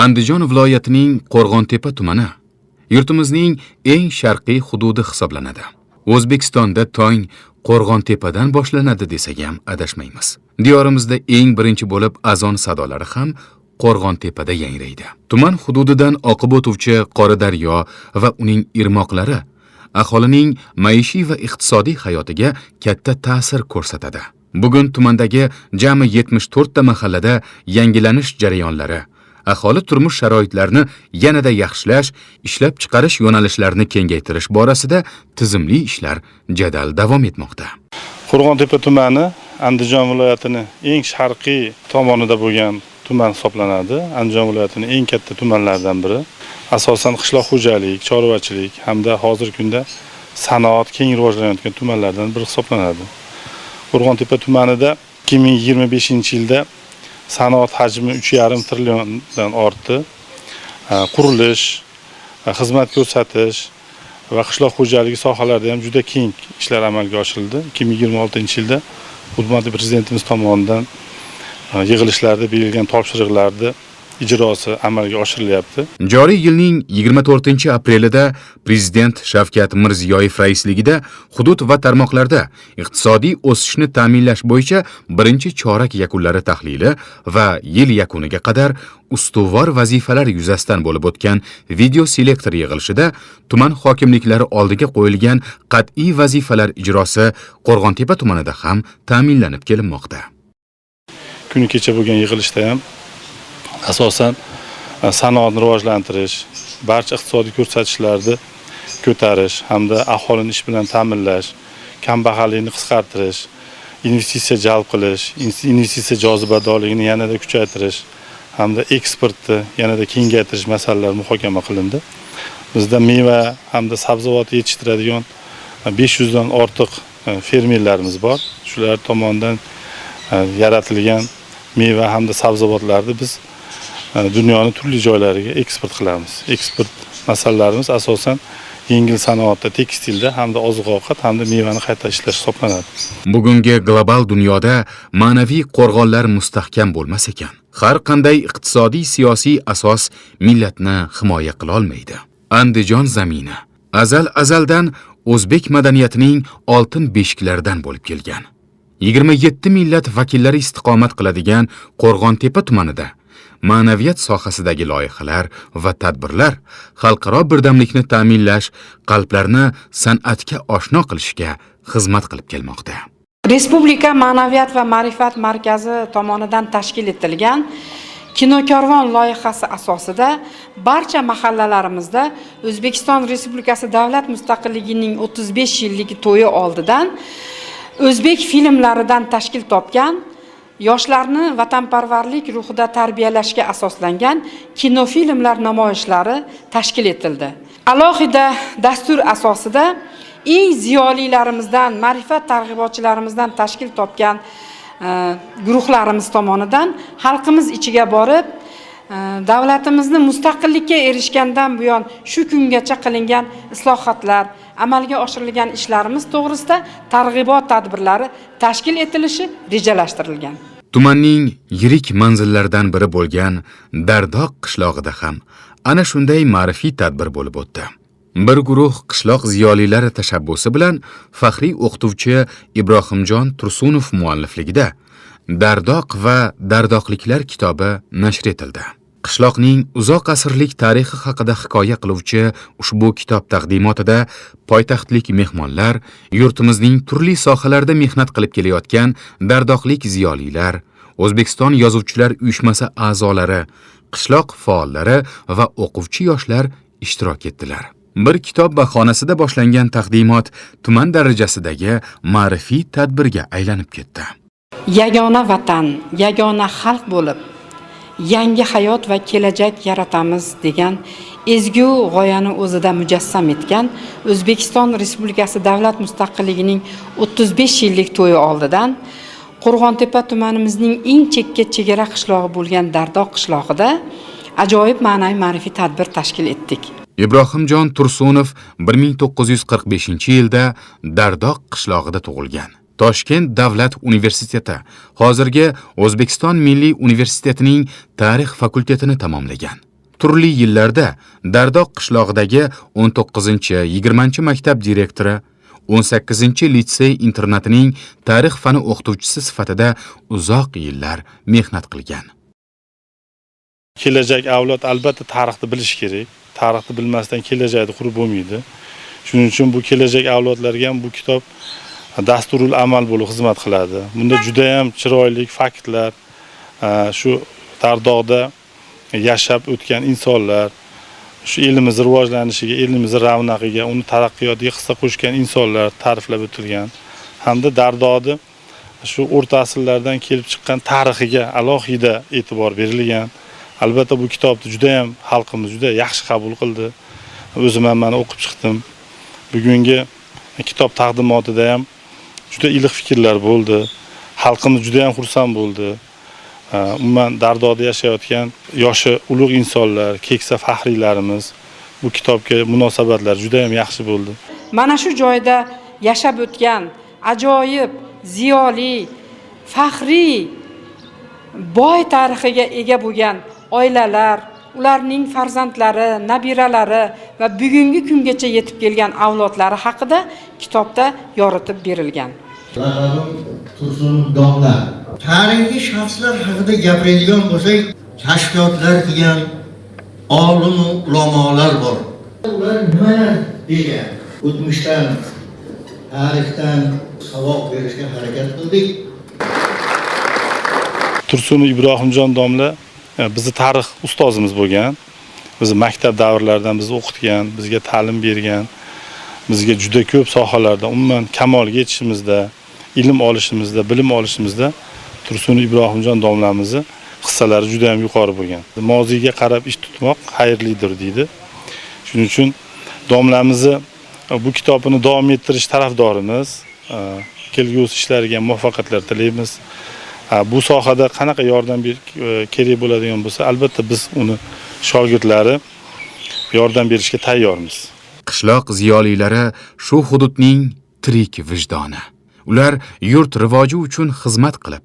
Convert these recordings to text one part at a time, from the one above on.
Andijon viloyatining Qo'rg'ontepa tumani yurtimizning eng sharqiy hududi hisoblanadi. O'zbekistonda tong Qo'rg'ontepadan boshlanadi desak ham adashmaymiz. Diyorimizda eng birinchi bo'lib azon sadolari ham Qo'rg'ontepada yangraydi. Tuman hududidan oqib o'tuvchi Qoradaryo va uning irmoqlari aholining maishiy va iqtisodiy hayotiga katta ta'sir ko'rsatadi. Bugun tumandagi jami 74 ta mahallada yangilanish jarayonlari, aholi turmush sharoitlarini yanada yaxshilash, ishlab chiqarish yo'nalishlarini kengaytirish borasida tizimli ishlar jadal davom etmoqda. Qo'rg'ontepa tumani Andijon viloyatini eng sharqiy tomonida bo'lgan tuman hisoblanadi. Andijon viloyatining eng katta tumanlaridan biri. Asosan qishloq xo'jalik, chorvachilik hamda hozirgi kunda sanoat keng rivojlanayotgan tumanlardan biri hisoblanadi. Qo'rg'ontepa tumanida 2025-yilda sanoat hajmi 3,5 trilliondan ortdi. Qurilish, xizmat ko'rsatish va qishloq xo'jaligi sohalarida ham juda keng ishlar amalga oshirildi. 2026-yilda hurmatli prezidentimiz tomonidan yig'ilishlarda berilgan topshiriqlarni ijrosi amalga oshirilyapti. Joriy yilning 24-aprelida Prezident Shavkat Mirziyoyev raisligida hudud va tarmoqlarda iqtisodiy o'sishni ta'minlash bo'yicha birinchi chorak yakunlari tahlili va yil yakuniga qadar ustuvor vazifalar yuzasidan bo'lib o'tgan video selektor yig'ilishida tuman hokimliklari oldiga qo'yilgan qat'iy vazifalar ijrosi Qo'rg'ontepa tumanida ham ta'minlanib kelinmoqda. Kuni kecha bo'lgan yig'ilishda ham asosan sanoatni rivojlantirish, barcha iqtisodiy ko'rsatkichlarni ko'tarish hamda aholini ish bilan ta'minlash, kambag'allikni qisqartirish, investitsiya jalb qilish, investitsiya jozibadorligini yanada kuchaytirish hamda eksportni yanada kengaytirish masalalari muhokama qilindi. Bizda meva hamda sabzavot yetishtiradigan 500 dan ortiq fermerlarimiz bor. Shular tomonidan yaratilgan meva hamda sabzavotlarni biz dunyoni turli joylariga eksport qilamiz. Eksport masalalarimiz asosan yengil sanoatda, tekstilda hamda oziq-ovqat hamda mevani qayta ishlash hisoblanadi. Bugungi global dunyoda ma'naviy qo'rg'onlar mustahkam bo'lmas ekan, har qanday iqtisodiy siyosiy asos millatni himoya qila olmaydi. Andijon zamini azal azaldan o'zbek madaniyatining oltin beshiklaridan bo'lib kelgan. 27 millat vakillari istiqomat qiladigan Qo'rg'ontepa tumanida ma'naviyat sohasidagi loyihalar va tadbirlar xalqaro birdamlikni ta'minlash, qalblarni san'atga oshno qilishga xizmat qilib kelmoqda. Respublika ma'naviyat va ma'rifat markazi tomonidan tashkil etilgan Kinokorvon loyihasi asosida barcha mahallalarimizda O'zbekiston Respublikasi davlat mustaqilligining 35 yillik to'yi oldidan o'zbek filmlaridan tashkil topgan, yoshlarni vatanparvarlik ruhida tarbiyalashga asoslangan kinofilmlar namoyishlari tashkil etildi. Alohida dastur asosida eng ziyolilarimizdan, ma'rifat targ'ibotchilarimizdan tashkil topgan guruhlarimiz tomonidan xalqimiz ichiga borib, davlatimizni mustaqillikka erishgandan buyon shu kungacha qilingan islohotlar, amalga oshirilgan ishlarimiz to'g'risida targ'ibot tadbirlari tashkil etilishi rejalashtirilgan. Tumanning yirik manzillaridan biri bo'lgan Dardoq qishlog'ida ham ana shunday ma'rifiy tadbir bo'lib o'tdi. Bir guruh qishloq ziyolilari tashabbusi bilan faxriy o'qituvchi Ibrohimjon Tursunov muallifligida Dardoq va dardoqliklar kitobi nashr etildi. Qishloqning uzoq asrlik tarixi haqida hikoya qiluvchi ushbu kitob taqdimotida poytaxtlik mehmonlar, yurtimizning turli sohalarida mehnat qilib kelayotgan dardoqlik ziyolilar, O'zbekiston Yozuvchilar uyushmasi a'zolari, qishloq faollari va o'quvchi yoshlar ishtirok etdilar. Bir kitob bahonasida boshlangan taqdimot tuman darajasidagi ma'rifiy tadbirga aylanib ketdi. Yagona vatan, yagona xalq bo'lib, yangi hayot va kelajak yaratamiz degan ezgu g'oyani o'zida mujassam etgan O'zbekiston Respublikasi davlat mustaqilligining 35 yillik to'yi oldidan Qo'rg'ontepa tumanimizning eng chekka chegara qishlog'i bo'lgan Dardoq qishlog'ida ajoyib ma'naviy ma'rifiy tadbir tashkil etdik. Ibrohimjon Tursunov 1945-yilda Dardoq qishlog'ida tug'ilgan. Toshkent davlat universiteti, hozirgi O'zbekiston Milliy universitetining tarix fakultetini tamomlagan. Turli yillarda Dardoq qishlog'idagi 19-20 maktab direktori, 18 litsey internatining tarix fani o'qituvchisi sifatida uzoq yillar mehnat qilgan. Kelajak avlod albatta tarixni bilishi kerak. Tarixni bilmasdan kelajakni qurib bo'lmaydi. Shuning uchun bu kelajak avlodlarga ham bu kitob dasturul amal bo'lib xizmat qiladi. Bunda juda ham chiroyli faktlar, shu Dardoqda yashab o'tgan insonlar, shu elimiz rivojlanishiga, elimiz ravnaqiga, uni taraqqiyotiga hissa qo'shgan insonlar ta'riflab o'tilgan hamda Dardoqni shu o'rta asrlardan kelib chiqqan tarixiga alohida e'tibor berilgan. Albatta bu kitobni juda ham xalqimiz juda yaxshi qabul qildi. O'zim ham mana o'qib chiqdim. Bugungi kitob taqdimotida ham juda iliq fikrlar bo'ldi. Xalqimiz juda ham xursand bo'ldi. Umuman Dardoqda yashayotgan yoshi ulug' insonlar, keksa faxriylarimiz bu kitobga munosabatlar juda ham yaxshi bo'ldi. Mana shu joyda yashab o'tgan ajoyib, ziyoli, faxriy, boy tarixiga ega bo'lgan oilalar, ularning farzandlari, nabiralari va bugungi kungacha yetib kelgan avlodlari haqida kitobda yoritib berilgan. Laqabim Tursun domla. Tarixiy shaxslar haqida gapiradigan bo'lsak, kashfiyotlar qilgan olim ulamolar bor. Ular nimalar degan? O'tmishdan, tarixdan saboq berishga harakat qildik. Tursun Ibrohimjon domla bizni tarix ustozimiz bo'lgan. Bizni maktab davrlaridan bizni o'qitgan, bizga ta'lim bergan, bizga juda ko'p sohalarda umuman kamolga yetishimizda, ilm olishimizda, bilim olishimizda Tursun Ibrohimjon domlamizni hissalari juda ham yuqori bo'lgan. Moziyga qarab ish tutmoq xayrlidir deydi. Shuning uchun domlamizni bu kitobini davom ettirish tarafdorimiz. Kelgusi ishlariga muvaffaqiyatlar tilaymiz. Bu sohada qanaqa yordam kerak bo'ladigan bo'lsa, albatta biz uni shogirdlari yordam berishga tayyormiz. Qishloq ziyolilari shu hududning tirik vijdoni. Ular yurt rivoji uchun xizmat qilib,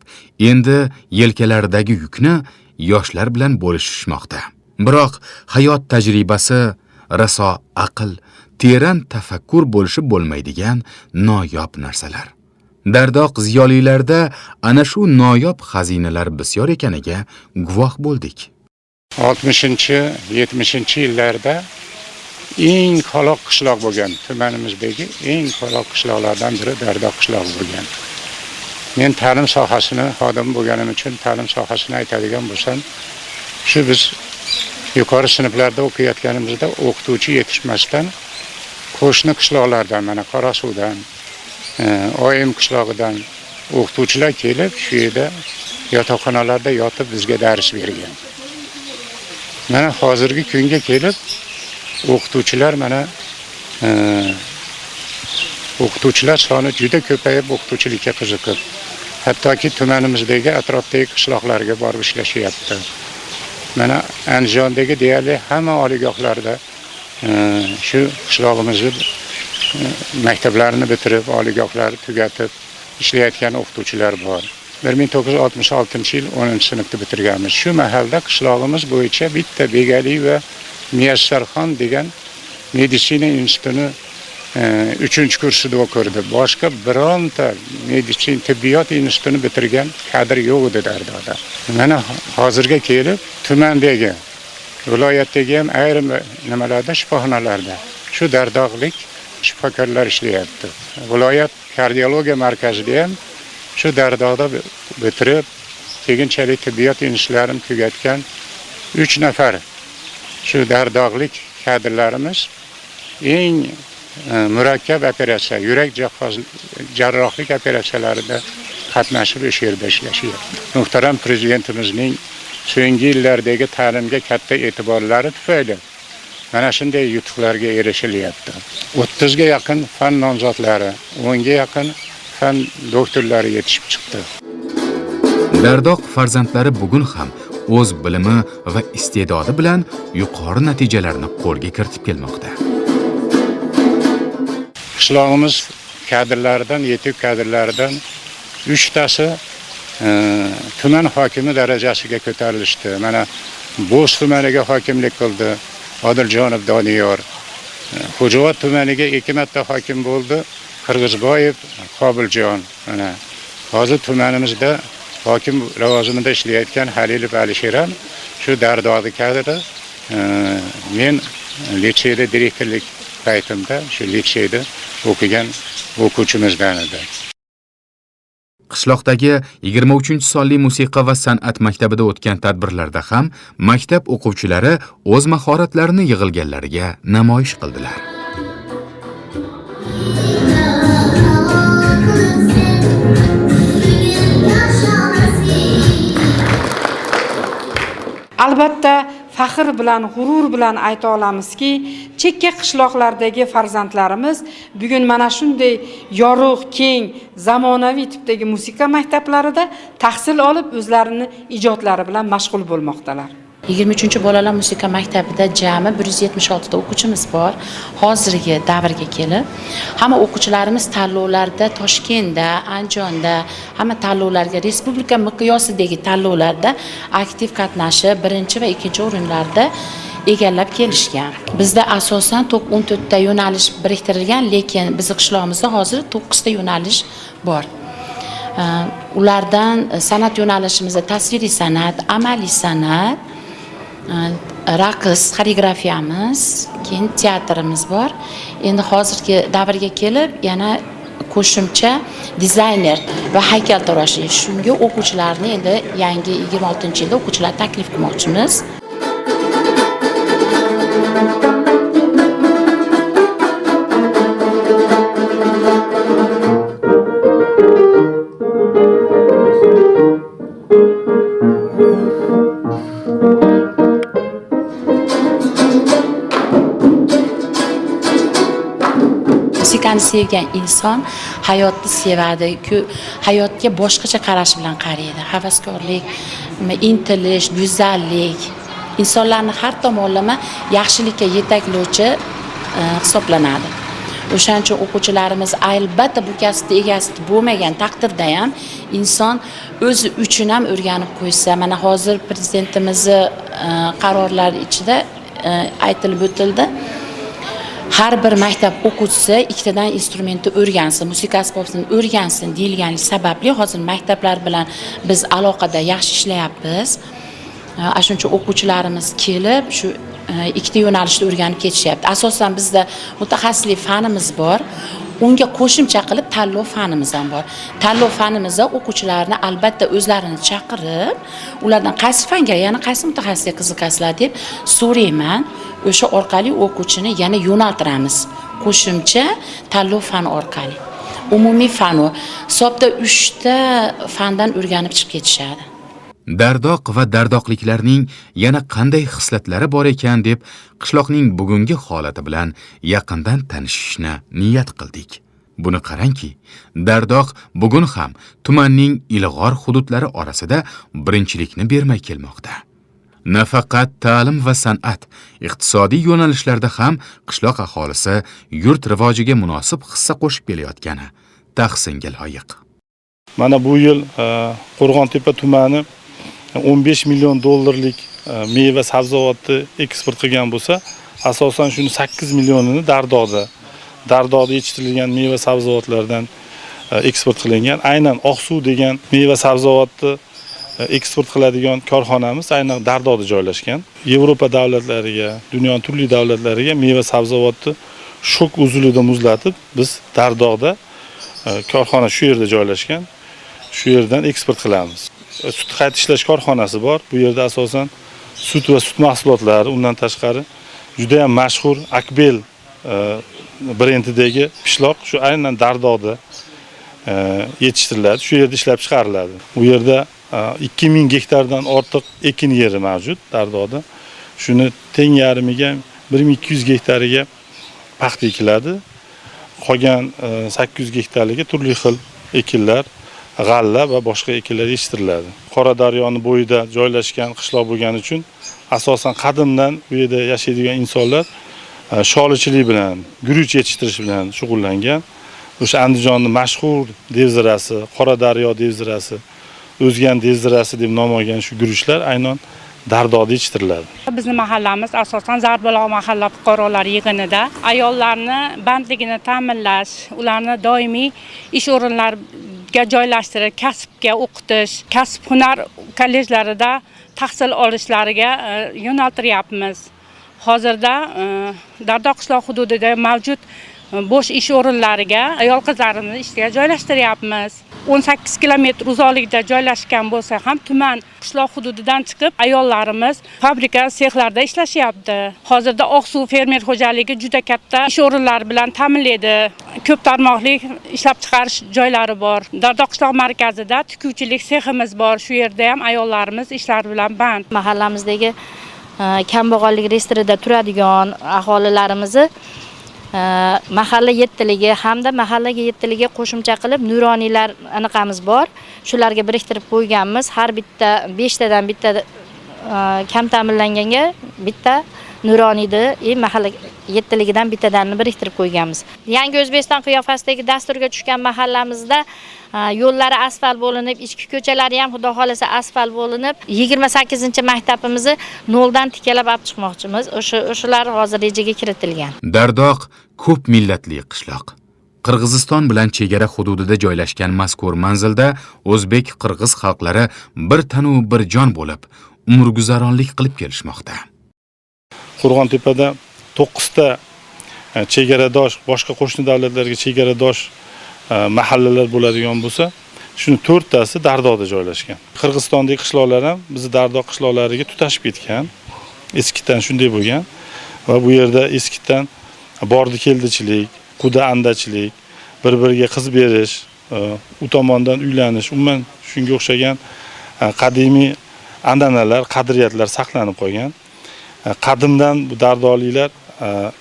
endi yelkalaridagi yukni yoshlar bilan bo'lishishmoqda. Biroq hayot tajribasi raso aql, teran tafakkur bo'lishib bo'lmaydigan noyob narsalar. Dardoq ziyolilarda ana shu noyob xazinalar bisyor ekaniga guvoh bo'ldik. 60-chi, 70-chi yillarda eng qoloq qishloq bo'lgan, tumanimizdagi eng qoloq qishloqlardan biri Dardoq qishlog'i bo'lgan. Men ta'lim sohasini xodimi bo'lganim uchun ta'lim sohasini aytadigan bo'lsam, shu biz yuqori sinflarda o'qiyotganimizda o'qituvchi yetishmasdan qo'shni qishloqlardan, mana Qorasuvdan, Oyim qishlog'idan o'qituvchilar kelib shu yerda yotoqxonalarda yotib bizga dars bergan. Mana hozirgi kunga kelib o'qituvchilar mana o'qituvchilar soni juda ko'payib, o'qituvchilikka qiziqib, hattoki tumanimizdagi atrofdagi qishloqlarga borib ishlashyapti. Mana Andijondagi deyarli hamma oliygohlarda shu qishlog'imizni maktablarini bitirib, oliygohlarni tugatib ishlayotgan o'qituvchilar bor. 1966-yil 10-sinfni bitirganmiz. Shu mahalda qishlog'imiz bo'yicha bitta Begali va Muyassarxon degan meditsina institutini 3-kursida o'qirdi. Boshqa bironta meditsina tibbiyot institutini bitirgan kadr yo'q edi Dardoqda. Mana hozirga kelib tumandagi, viloyatdagi ham ayrim nimalarda, shifoxonalarda shu dardoqlik shifokorlar ishlayapti. Viloyat kardiologiya markazida ham shu Dardoqda bitirib, keyinchalik tibbiyot institutlarini tugatgan 3 nafar shu dardoqlik kadrlarimiz eng murakkab operatsiya, yurak jarrohlik operatsiyalarida qatnashib o'sha yerda ishlashyapti. Muhtaram prezidentimizning so'nggi yillardagi ta'limga katta e'tiborlari tufayli mana shunday yutuqlarga erishilyapti. 30 ga yaqin fan nomzodlari, 10 ga yaqin fan doktorlari yetishib chiqdi. Dardoq farzandlari bugun ham o'z bilimi va iste'dodi bilan yuqori natijalarni qo'lga kiritib kelmoqda. Qishlog'imiz kadrlaridan, yetuk kadrlaridan 3 tasi tuman hokimi darajasiga ko'tarilishdi. Mana Bo'z tumaniga hokimlik qildi Odiljonov Doniyor. Xo'jaobod tumaniga 2 marta hokim bo'ldi Qirg'izboyev Qobiljon. Mana hozir tumanimizda hokim lavozimida ishlayotgan Halilov Alisher ham shu Dardoqni kadri. Men litseyda direktorlik paytimda shu litseyda o'qigan o'quvchimizdan edi. Qishloqdagi 23-sonli musiqa va san'at maktabida o'tgan tadbirlarda ham maktab o'quvchilari o'z mahoratlarini yig'ilganlariga namoyish qildilar. Albatta, faxr bilan, g'urur bilan ayta olamizki, chekka qishloqlardagi farzandlarimiz bugun mana shunday yorug', keng, zamonaviy tipdagi musiqa maktablarida tahsil olib, o'zlarini ijodlari bilan mashg'ul bo'lmoqdalar. 23-bolalar musiqa maktabida jami 176 ta o'quvchimiz bor. Hozirgi davrga kelib, hamma o'quvchilarimiz tanlovlarda Toshkentda, Andijonda, hamma tanlovlarga, respublika miqyosidagi tanlovlarda aktiv qatnashib, birinchi va ikkinchi o'rinlarda egallab kelishgan. Bizda asosan 14 ta yo'nalish biriktirilgan, lekin bizning qishlog'imizda hozir 9 ta yo'nalish bor. Ulardan san'at yo'nalishimizda tasviriy san'at, amaliy san'at, raqs, xoreografiyamiz, keyin teatrimiz bor. Endi hozirgi davrga kelib yana qo'shimcha dizayner va haykaltaroshlik, shunga o'quvchilarni endi yangi 26-yilda o'quvchilar taklif qilmoqchimiz. Musiqani sevgan inson hayotni sevadi, hayotga boshqacha qarash bilan qaraydi. Havaskorlik, intilish, go'zallik insonlarni har tomonlama yaxshilikka yetaklovchi hisoblanadi. O'shaning uchun o'quvchilarimiz albatta bu kasbni egasi bo'lmagan taqdirda ham inson o'zi uchun ham o'rganib qo'ysa, mana hozir prezidentimizni qarorlari ichida aytilib o'tildi. Har bir maktab o'quvchisi ikkitadan instrumentni o'rgansin, musiqa asbobini o'rgansin deyilgani sababli hozir maktablar bilan biz aloqada yaxshi ishlayapmiz. Shuning uchun o'quvchilarimiz kelib shu ikkita yo'nalishni o'rganib ketishyapti. Asosan bizda mutaxassislik fanimiz bor. Unga qo'shimcha qilib tanlov fanimiz ham bor. Tanlov fanimizda o'quvchilarni albatta o'zlarini chaqirib, ulardan qaysi fanga, ya'ni qaysi mutaxassisga qiziqasizlar deb so'rayman. O'sha orqali o'quvchini yana yo'naltiramiz. Qo'shimcha tanlov fani orqali. Umumiy fan u. Hisobda 3 ta fandan o'rganib chiqib ketishadi. Dardoq va dardoqliklarning yana qanday xislatlari bor ekan deb qishloqning bugungi holati bilan yaqindan tanishishni niyat qildik. Buni qarangki, Dardoq bugun ham tumanning ilg'or hududlari orasida birinchilikni bermay kelmoqda. Nafaqat ta'lim va san'at, iqtisodiy yo'nalishlarda ham qishloq aholisi yurt rivojiga munosib hissa qo'shib kelayotgani tahsinga loyiq. Mana bu yil Qo'rg'ontepa tumani 15 million dollarlik meva sabzavotni eksport qilgan bo'lsa, asosan shuni 8 millionini Dardoqda yetishtirilgan meva sabzavotlardan eksport qilingan. Aynan Oqsuv degan meva sabzavotni eksport qiladigan korxonamiz aynan Dardoqda joylashgan. Yevropa davlatlariga, dunyoning turli davlatlariga meva sabzavotni shok uzilida muzlatib, biz Dardoqda korxona shu yerda joylashgan, shu yerdan eksport qilamiz. Sut qayta ishlash korxonasi bor. Bu yerda asosan sut va sut mahsulotlari, undan tashqari juda ham mashhur Akbel brendidagi pishloq shu aynan Dardoqda yetishtiriladi, shu yerda ishlab chiqariladi. Bu yerda 2000 gektardan ortiq ekin yeri mavjud Dardoqda. Shuni teng yarmiga 1200 gektariga paxta ekiladi. Qolgan 800 gektarliga turli xil ekinlar, g'alla va boshqa ekinlar yetishtiriladi. Qoradaryoning bo'yida joylashgan qishloq bo'lgani uchun asosan qadimdan bu yerda yashaydigan insonlar sholichilik bilan, guruch yetishtirish bilan shug'ullangan. O'sha Andijonning mashhur devzirasi, Qoradaryo devzirasi, O'zgan devzirasi deb nom olgan shu guruchlar aynan Dardoqda yetishtiriladi. Bizni mahallamiz asosan Zarbuloq mahalla fuqarolar yig'inida ayollarni bandligini ta'minlash, ularni doimiy ish o'rinlariga joylashtirish, kasbga o'qitish, kasb hunar kollejlarida tahsil olishlariga yo'naltiryapmiz. Hozirda Dardoq qishloq hududida mavjud bo'sh ish o'rinlariga ayol qizlarimizni ishga joylashtiryapmiz. 18 kilometr uzoqlikda joylashgan bo'lsa ham tuman qishloq hududidan chiqib ayollarimiz fabrika sexlarda ishlashyapti. Hozirda Oqsuv fermer xo'jaligi juda katta ish o'rinlari bilan ta'minlaydi. Ko'p tarmoqli ishlab chiqarish joylari bor. Dardoq qishloq markazida tikuvchilik seximiz bor. Shu yerda ham ayollarimiz ishlar bilan band. Mahallamizdagi kambag'allik reyestrida turadigan aholilarimizni mahalla yettiligi hamda mahallaga yettiligiga qo'shimcha qilib nuroniylar anaqamiz bor. Shularga biriktirib qo'yganmiz. Har bitta 5 tadan bitta kam ta'minlanganga bitta nuroniyni mahalla yettiligidan bittadanni biriktirib qo'yganmiz. Yangi O'zbekiston qiyofasidagi dasturga tushgan mahallamizda yo'llari asfalt bo'linib, ichki ko'chalari ham xudo xolasa asfalt bo'linib, 28-maktabimizni noldan tikkalab olib chiqmoqchimiz. O'shalar hozir rejaga kiritilgan. Dardoq ko'p millatli qishloq. Qirg'iziston bilan chegara hududida joylashgan mazkur manzilda o'zbek, qirg'iz xalqlari bir tanu bir jon bo'lib, umrguzaronlik qilib kelishmoqda. Qo'rg'ontepada 9 ta chegaradosh, boshqa qo'shni davlatlarga chegaradosh mahallalar bo'ladigan bo'lsa, shuni 4 tasi Dardoqda joylashgan. Qirg'izistondagi qishloqlar ham bizni Dardoq qishloqlariga tutashib ketgan. Eskidan shunday bo'lgan va bu yerda eskidan bordi-keldichilik, quda andachilik, bir-biriga qiz berish, u tomondan uylanish, umuman shunga o'xshagan qadimiy an'analar, qadriyatlar saqlanib qolgan. Qadimdan bu dardoqliklar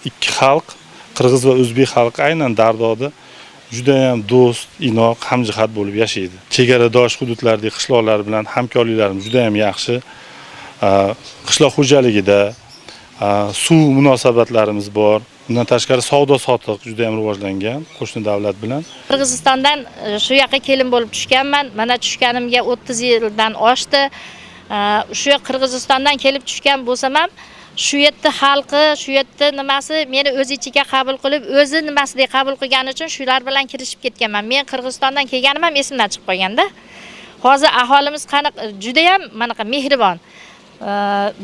ikki xalq, qirg'iz va o'zbek xalqi aynan Dardoqda juda ham do'st, inoq, hamjihat bo'lib yashaydi. Chegaradosh hududlardagi qishloqlar bilan hamkorliklarimiz juda ham yaxshi. Qishloq xo'jaligida suv munosabatlarimiz bor. Bundan tashqari savdo-sotiq juda ham rivojlangan qo'shni davlat bilan. Qirg'izistondan shu yoqqa kelin bo'lib tushganman. Mana tushganimga 30 yildan oshdi. Shu Qirg'izistondan kelib tushgan bo'lsam ham shu yerda xalqi, shu yerda nimasi meni o'z ichiga qabul qilib, o'zi nimasidek qabul qilgani uchun shular bilan kirishib ketganman. Men Qirg'izistondan kelganim ham esimdan chiqib qolganda. Hozir aholimiz qanaqa juda ham manaqa mehribon.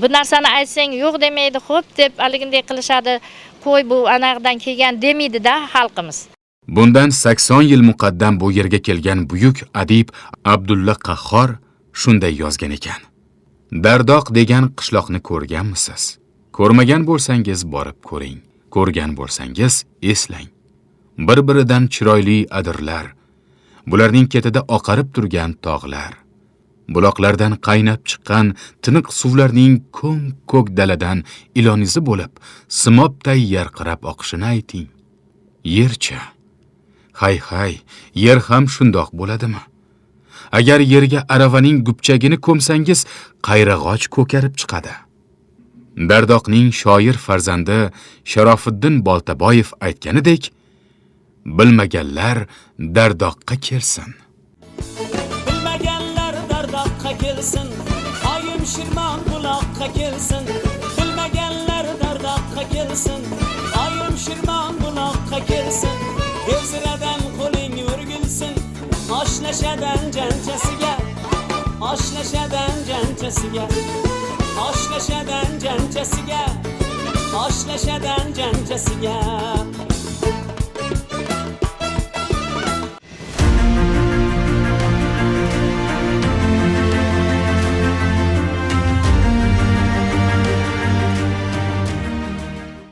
Bu narsani aytsang yo'q demaydi, xo'p deb haliginday qilishadi. Qo'y bu anaqdan kelgan demaydi-da xalqimiz. Bundan 80 yil muqaddam bu yerga kelgan buyuk adib Abdulla Qahhor shunday yozgan ekan. Dardoq degan qishloqni ko'rganmisiz? Ko'rmagan bo'lsangiz borib ko'ring. Ko'rgan bo'lsangiz eslang. Bir-biridan chiroyli adirlar, bularning ketida oqarib turgan tog'lar, buloqlardan qaynab chiqqan tiniq suvlarning ko'm-ko'k daladan ilonizi bo'lib, simobday yarqirab oqishini ayting. Yercha, hay-hay, yer ham shundoq bo'ladimi? Agar yerga aravaning gupchagini ko'msangiz, qayrag'och ko'karib chiqadi. Dardoqning shoir farzandi Sharofiddin Boltaboyev aytganidek, bilmaganlar Dardoqqa kelsin. Bilmaganlar Dardoqqa kelsin, oyim Shirmon buloqqa kelsin. Bilmaganlar Dardoqqa kelsin, oyim Shirmon buloqqa kelsin. Tezradan qo'ling o'rgilsin, oshlashadan janchasiga, oshlashadan janchasiga, oshlashadan janchasiga, oshlashadan janchasiga.